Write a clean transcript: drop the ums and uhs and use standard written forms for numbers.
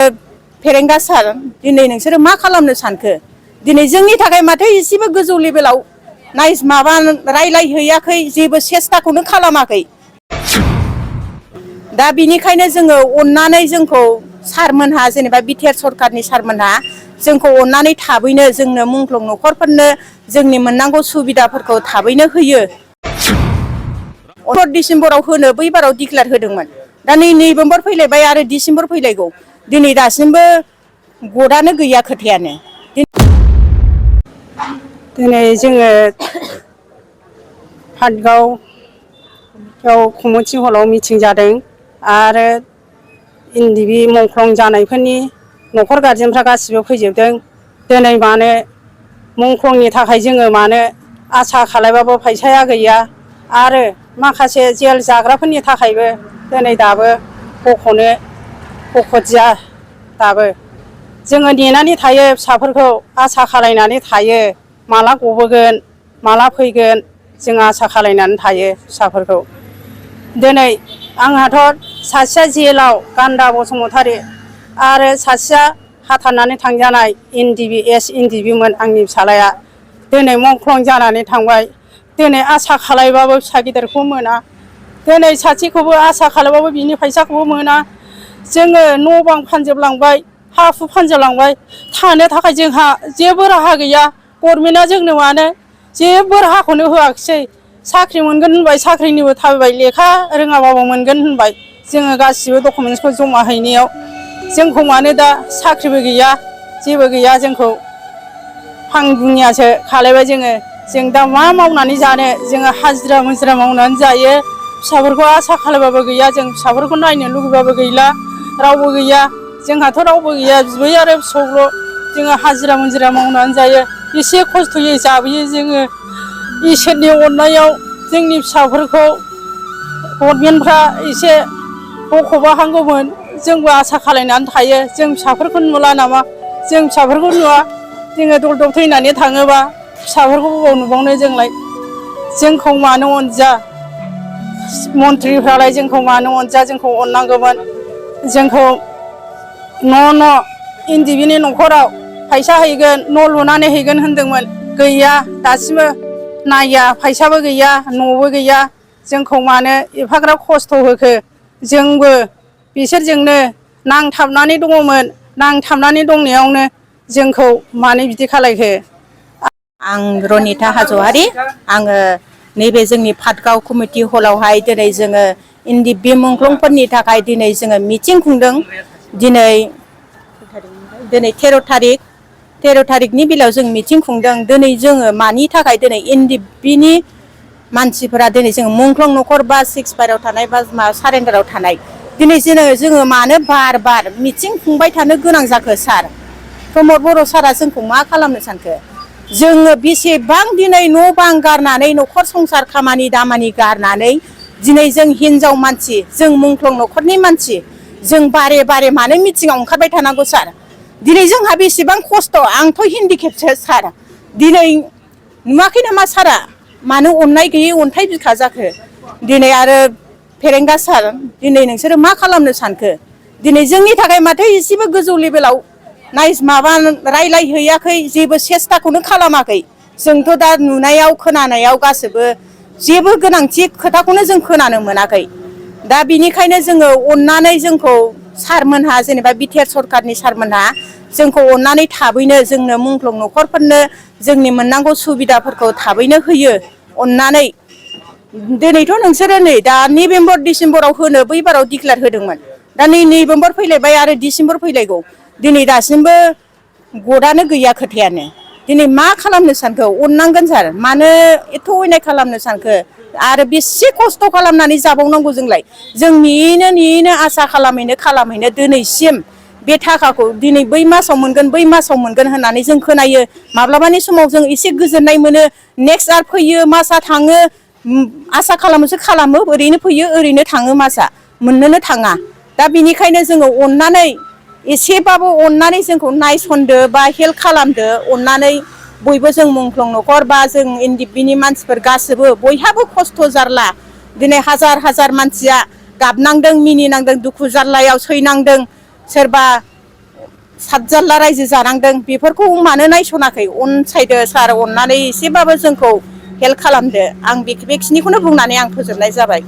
फेरेंगा सार दिनै नोंसोरो मा खालामनो सानखो दिनै जोंनि थाखाय माथो एसेबो गोजौ लेभेलाव माबा रायलायहैयाखै जेबो सेस्ताखौनो खालामाखै दा बिनिखायनो जोङो अननानै जोंखौ सारमोनहा जेनेबा बिटिआर सरखारनि सारमोनहा जोंखौ अननानै थाबैनो जोंनो मुंख्लं न'खरफोरनो जोंनि मोननांगौ सुबिदाफोरखौ थाबैनो होयो 18 डिसेम्बराव होनो बै बाराव डिक्लेयार होदोंमोन दा नै नभेम्बर फैलायबाय आरो डिसेम्बर फैलायगौ दिनै दासिमबो गदानो गैया खोथायानो दिनै जोङो पाटगावआव कमिउनिटि हलाव मिटिं जादों आरो एनडिबि मुंख्लं जानायफोरनि न'खर गारजेनफ्रा गासिबो फैजोबदों दिनै मानो मुंख्लंनि थाखाय जोङो मानो आसा खालायबाबो फैसाया गैया आरो माखासे जेल जाग्राफोरनि थाखायबो दिनै दाबो बख'दिया दाबो जोङो नेनानै थायो फिसाफोरखौ आसा खालायनानै थायो माला गबोगोन माला फैगोन जों आसा खालायनानै थायो फिसाफोरखौ दिनै आंहाथ' सासेया जेलाव गान्दा बसुमतारी आरो सासेया हाथारनानै थांजानाय एनडिबिमोन आंनि फिसालाया दिनै मुंख्लं जानानै थांबाय दिनै आसा खालायबाबो फिसा गिदिरखौ मोना दिनै सासेखौबो आसा खालायबाबो बिनि फैसाखौबो मोना जोङो न' बां फानजोबलांबाय हा हु फानजोबलांबाय थानो थाखाय जोंहा जेबो राहा गैया गभर्नमेन्टआ जोंनो मानो जेबो राहाखौनो होआखिसै साख्रि मोनगोन होनबाय साख्रिनिबो थाबायबाय लेखा रोङाबाबो मोनगोन होनबाय जोङो गासिबो डकुमेन्टसखौ जमा हैनायाव जोंखौ मानो दा साख्रिबो गैया जेबो गैया जोंखौ फां दुनियासो खालायबाय जों दा मा मावनानै जानो जोङो हाजिरा मुजिरा मावनानै जायो फिसाफोरखौ आसा खालायबाबो गैया जों फिसाफोरखौ नायनो लुगैबाबो गैला रावबो गैया जोंहाथ' रावबो गैया बिबै आरो फिसौल' जोङो हाजिरा मुजिरा मावनानै जायो एसे खस्थ'यै जाबोयो जोङो इसोरनि अननायाव जोंनि फिसाफोरखौ गभर्नमेन्टफ्रा एसे बख'बा हामगौमोन जोंबो आसा खालायनानै थायो जों फिसाफोरखौ नुला नामा जों फिसाफोरखौ नुवा जोङो दलदब थैनानै थाङोबा फिसाफोरखौ बबाव नुबावनो जोंलाय जोंखौ मानो अनजा मन्थ्रिफ्रालाय जोंखौ मानो अनजा जोंखौ अननांगौमोन जोंखौ न' एनडिबिनि न'खराव फैसा हैगोन न' लुनानै हैगोन होनदोंमोन गैया दासिमबो नाया फैसाबो गैया न'बो गैया जोंखौ मानो एफाग्राब खस्थ' होखो जोंबो बिसोरजोंनो नांथाबनानै दङमोन नांथाबनानै दंनायावनो जोंखौ मानो बिदि खालायखो आं रनिता हाज'वारि आङो नैबे जोंनि पाटगाव कमिउनिटि हलावहाय दिनै जोङो एनडिबि मुंख्लंफोरनि थाखाय दिनै जोङो मिटिं खुंदों दिनै 13 थारिखनि बेलायाव जों मिटिं खुंदों दिनै जोङो मानि थाखाय दिनै एनडिबिनि मानसिफोरा दिनै जोङो मुंख्लं न'खर बा 6 थानाय बा सारेन्डाराव थानाय दिनै जोङो मानो बार बार मिटिं खुंबाय थानो गोनां जाखो सार प्रमद बर' सारा जोंखौ मा खालामनो सानखो जोङो बेसेबां दिनै न' बां गारनानै न'खर संसार खामानि दामानि गारनानै दिनै जों हिनजाव मानसि जों मुंख्लं न'खरनि मानसि जों बारे बारे मानो मिटिङाव ओंखारबाय थानांगौ सार दिनै जोंहा बेसेबां खस्थ' आंथ' हेन्डिकेपसो सार दिनै नुवाखै नामा सारा मानो अननाय गैयै अन्थाइ बिखा जाखो दिनै आरो फेरेंगा सार दिनै नोंसोरो मा खालामनो सानखो दिनै जोंनि थाखाय माथो एसेबो गोजौ लेभेलाव माबा रायलायहैयाखै जेबो सेस्ताखौनो खालामाखै जोंथ' दा नुनायाव खोनानायाव गासैबो जेबो गोनांथि खोथाखौनो जों खोनानो मोनाखै दा बिनिखायनो जोङो अननानै जोंखौ सारमोनहा जेनेबा बिटिआर सरखारनि सारमोनहा जोंखौ अननानै थाबैनो जोंनो मुंख्लं न'खरफोरनो जोंनि मोननांगौ सुबिदाफोरखौ थाबैनो होयो अननानै दिनैथ' नोंसोरो नै दा नभेम्बर डिसेम्बराव होनो बै बाराव डिक्लेयार होदोंमोन दा नै नभेम्बर फैलायबाय आरो डिसेम्बर फैलायगौ दिनै दासिमबो गदानो गैया खोथायानो दिनै मा खालामनो सानखो अननांगोन सार मानो एथ' अयनाय खालामनो सानखो आरो बेसे खस्थ' खालामनानै जाबावनांगौ जोंलाय जों नेयैनो आसा खालामैनो दिनैसिम बे थाखाखौ दिनै बै मासाव मोनगोन होननानै जों खोनायो माब्लाबानि समाव जों एसे गोजोननाय मोनो नेक्स्ट आरो फैयो मासआ थाङो आसा खालामो ओरैनो फैयो ओरैनो थाङो मासआ मोननोनो थाङा दा बिनिखायनो जोङो अननानै एसेबाबो अननानै जोंखौ नायसनदो बा हेल्प खालामदो अननानै बयबो जों मुंख्लं न'खर बा जों एनडिबिनि मानसिफोर गासैबो बयहाबो खस्थ' जारला दिनै हाजार मानसिया गाबनांदों मिनिनांदों दुखु जारलायाव सैनांदों सोरबा सातजारला रायजो जानांदों बेफोरखौ मानो नायस'नाखै अनसायदो सार अननानै एसेबाबो जोंखौ हेल्प खालामदो आं बेखिनिखौनो बुंनानै आं फोजोबनाय जाबाय।